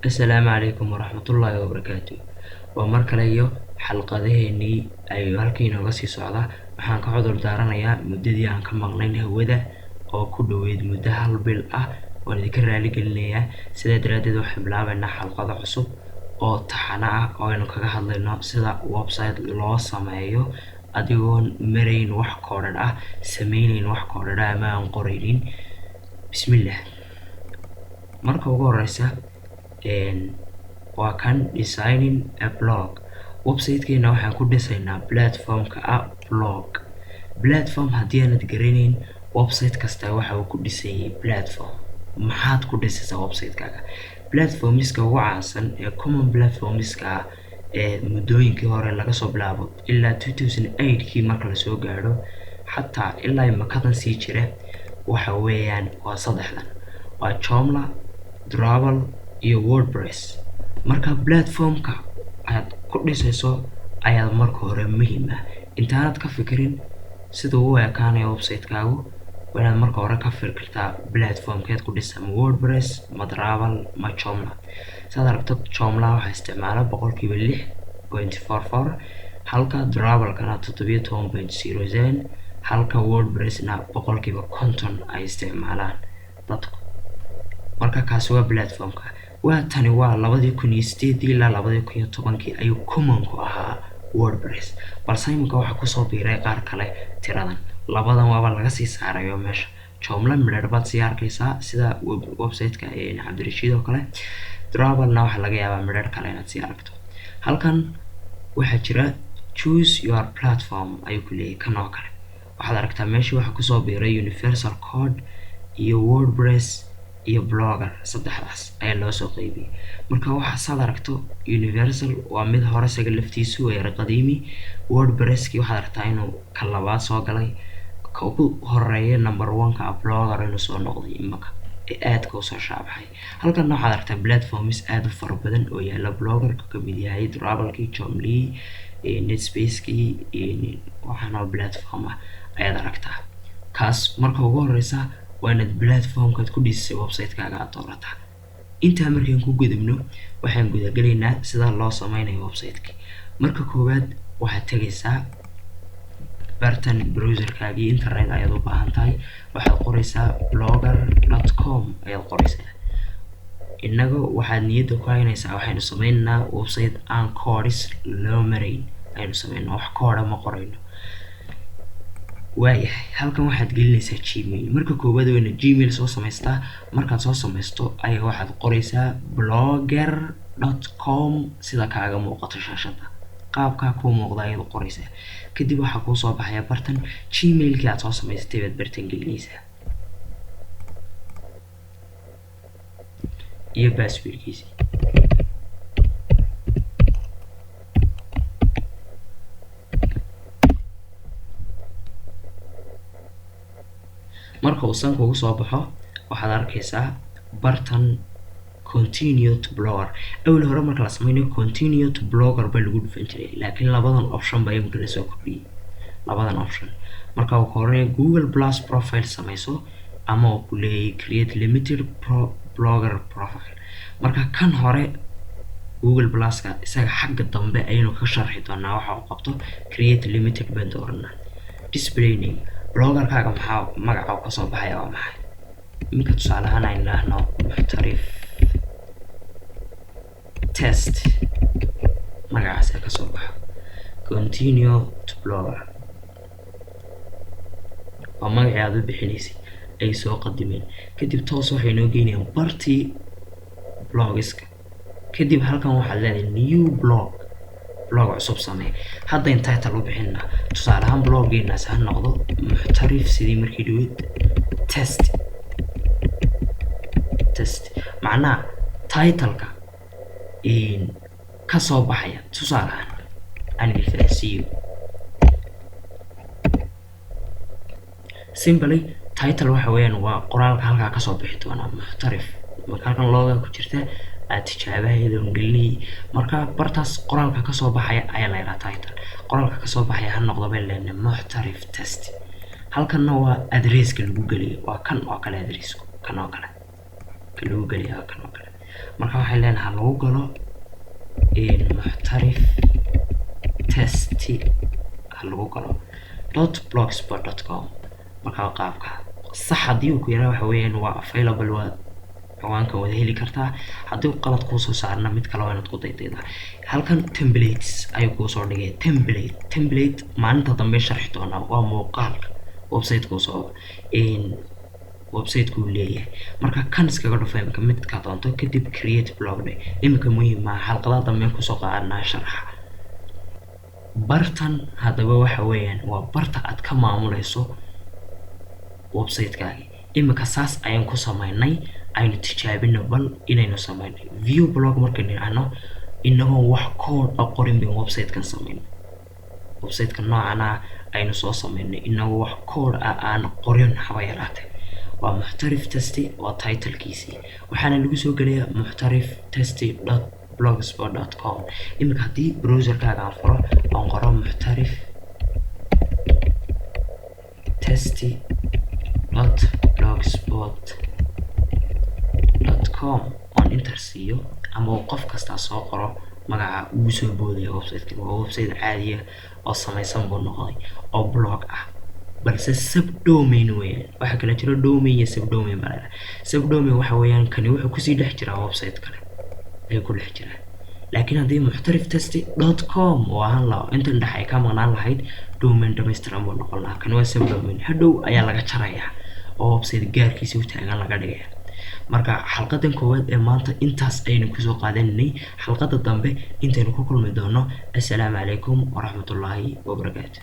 Asalaamu calaykum waraxmatullaahi wabarakaatu. Waa mar kale iyo xalqadaheenii ayuu halkii inooga sii socdaa. Waxaan ka cudur daaranayaa muddadii aan ka maqnayn hawada oo ku dhoweyd muddo hal bil ah. Waan idinka raali gelinayaa. Sidaa daraaddeed waxaan bilaabaynaa xalqado cusub oo taxane ah oo aynu kaga hadlayno sida website loo sameeyo adigoon marayn wax koodhadh ah, sameynayn wax koodhadh ah ama aan qoraynin. Bismillah. Marka ugu horeysa waa kan designing a blog. Website-keena waxaan ku dhisaynaa platform-ka ah blog. Platform haddii aanad garanayn, website kasta waxa uu ku dhisan yahay platform. Maxaad ku dhisaysaa website-kaaga? Platformska ugu caansan ee common platformska ah ee muddooyinkii hore laga soo bilaabo ilaa 2008kii marka lasoo gaadho, xataa ilaa imakadan sii jira, waxa weeyaan waa saddexdan: waa Joomla, Drupal iyo WordPress. Marka platformka aad ku dhisayso ayaad marka hore muhiim ah. Intaanad ka fikirin sida uu u ekaanayo website-kaagu, waa inaad marka hore ka fikirtaa platformkeed ku dhisa: ma WordPress, ma Drupal, ma Joomla? Saad aragto, Joomla waxaa isticmaala 6.44%, halka Drupalkana 17.07, halka WordPressna 50% ay isticmaalaan dadku. Marka kaasi waa platformka. Waa tani waa 2008-dii ilaa 2010-kii ayuu commonku ahaa WordPress, balse iminka waxaa kusoo biiray qaar kale. Tiradan labadan waaba laga sii saarayo meesha. Joomla midhadh baad sii arkaysaa, sida website-ka Cabdirashiid oo kale. Drupalna waxaa laga yaabaa midhadh kale inaad sii aragto. Halkan waxaa jira "choose your platform" ayuu ku leeyahay. Kan oo kale waxaad aragtaa meeshii waxaa kusoo biiray Universal Code iyo WordPress iyo Blogger. Saddexdaas ayaa loo soo qeybiyey. Marka waxaa saad aragto, Universal waa mid hore, isaga laftiisu waa yara qadiimi. WordPresskii waxaad aragtaa inuu ka labaad soo galay, ka ugu horeeya number one-ka Blogger inuu soo noqday imaka ee aadka usoo shaabaxay. Halkanna waxaad aragtaa platforms aada u fara badan oo yaala, Bloggerka kamid yahay, Drupalkii, Joomlii, Netspace-kii, waxaana platform ah ayaad aragtaa. Kaas marka ugu horeysa waa inaad platformkaad ku dhisay website-kaaga aad doorataa. Intaa markaan ku gudubno, waxaan gudagelaynaa sida loo sameynayo website-ki. Marka koowaad waxaad tegaysaa bartan browserkaagii, internet ayaad u baahan tahay. Waxaad qoraysaa blogger.com ayaad qoraysaa. Innaga waxaad niyadda ku haynaysaa waxaynu sameynaynaa website aan codes loo marayn aynu sameynaa, wax code ma qorayno. Waayahay, halkan waxaad gelinaysaa Gmail. Marka koowaad waa inaad Gmail soo samaystaa. Markaad soo samaysto ayaa waxaad qoraysaa blogger.com sida kaaga muuqato shaashada. Qaabkaa kuu muuqda ayaad qoraysaa. Kadib waxaa kuu soo baxaya bartan. Gmailkii aad soo samaysatay baad bartan gelinaysaa iyo passwordkiisi. Marka uu san kugu soo baxo, waxaad arkaysaa bartan "continue to Blogger". Awal hore marka la sameynayo "continue to Blogger" baa lagu dhufan jiray, laakiin labadan option baa imika lasoo kordhiyey, labadan option. Marka uu ka horeeya "Google Plus profile sameyso" ama uu ku leeyahay "create limited pro Blogger profile". Marka kan hore, Google Pluska, isaga xagga dambe ayaynu ka sharxi doonaa waxa uu qabto. "Create limited" baan dooranaa. Display name, bloggerkaaga maxaa magaca uu kasoo baxaya waa maxay? Iminka tusaale ahaan aynu idhaahno Muxtarif Test, magacaas kasoo baxo. "Continue to Blogger" waa magacii aad u bixinaysay ay soo qadimeen. Kadib toos waxay noo geynayaan bartii blogiska. Kadib halkan waxaad leedahay "new blog", blog cusub samee. Haddayn title u bixinaa, tusaale ahaan bloggeenaas ha noqdo Muxtarif sidii markii dhaweyd test. Test macnaha titleka ka soo baxaya. Tusaale ahaan aan idin fahansiiyo, simply title waxa weeyaan waa qoraalka halkaa kasoo bixi doona Muxtarif. Marka halkan looga ku jirta aad tijaabaheeda un gelinayay, marka bartaas qoraalka kasoo baxaya ayaa la yidhaha title. Qoraalka kasoo baxaya ha noqdo bay leenahay Muxtarif Test. Halkanna waa addresska lagu geliyo, waa kan oo kale. Addressku kan oo kale ka lagu geliya waa kan oo kale. Marka waxay leenahay lagu galo Muxtarif Test, ha lagu galo .blogspot.com. Marka qaabka sax haddii uu ku yaraa, waxa weeyaan waa available, waa ciwaanka wada heli kartaa. Haddii uu qalad kuusoo saarna, mid kale waa inaad ku daydaydaa. Halkan templates ayuu kuusoo dhigay. Template maalinta dambe sharxi doonaa, waa muuqaalka website-kuusoo website-ku leeyahay. Marka kan iskaga dhufo imika midka doonto, kadib create blog dhe. Imika muhiim maaha, xalqadaha dambe kusoo qaadanaa sharxa bartan. Haddaba waxa weeyaan waa barta aad ka maamuleyso website-kaagi. Imika saas ayaan ku sameynay. Aynu tijaabino bal inaynu sameynay. View blog markaynu idhaahno, inagoo wax code a qorin bayn website-kan sameynay. Website-ka noocan ah aynu soo sameynay inagoo wax code ah aan qorin haba yaraatee. Waa Muxtarif Test, waa titlekiisii, waxaana lagu soo gelayaa muxtarif test.blogspot.com. Iminka haddii browserkaaga aan furo oon qoro muxtarif test.blogspot.com oon enter siiyo, ama uu qof kastaa soo qoro magaca, uu soo boodaya website-kan. Waa website caadiya oo samaysan buu noqday oo blog ah, balse subdomain weeyaan. Waxaa kala jiro domain iyo subdomain baa la. Subdomain waxa weeyaan kani wuxuu kusii dhex jiraa website kale ayuu ku dhex jiraa. Laakiin haddii muxtarif test.com oo ahaan lahaa, intan dhex ay ka maqnaan lahayd, domain dhamaystiran buu noqon lahaa. Kani waa subdomain, hadhow ayaa laga jarayaa oo website gaarkiisa u taagan laga dhigaya. Marka xalqadan koowaad ee maanta intaas ayaynu kusoo qaadanay. Xalqada dambe intaynu ku kulmi doono, assalaamu calaykum waraxmatullaahi wabarakaatu.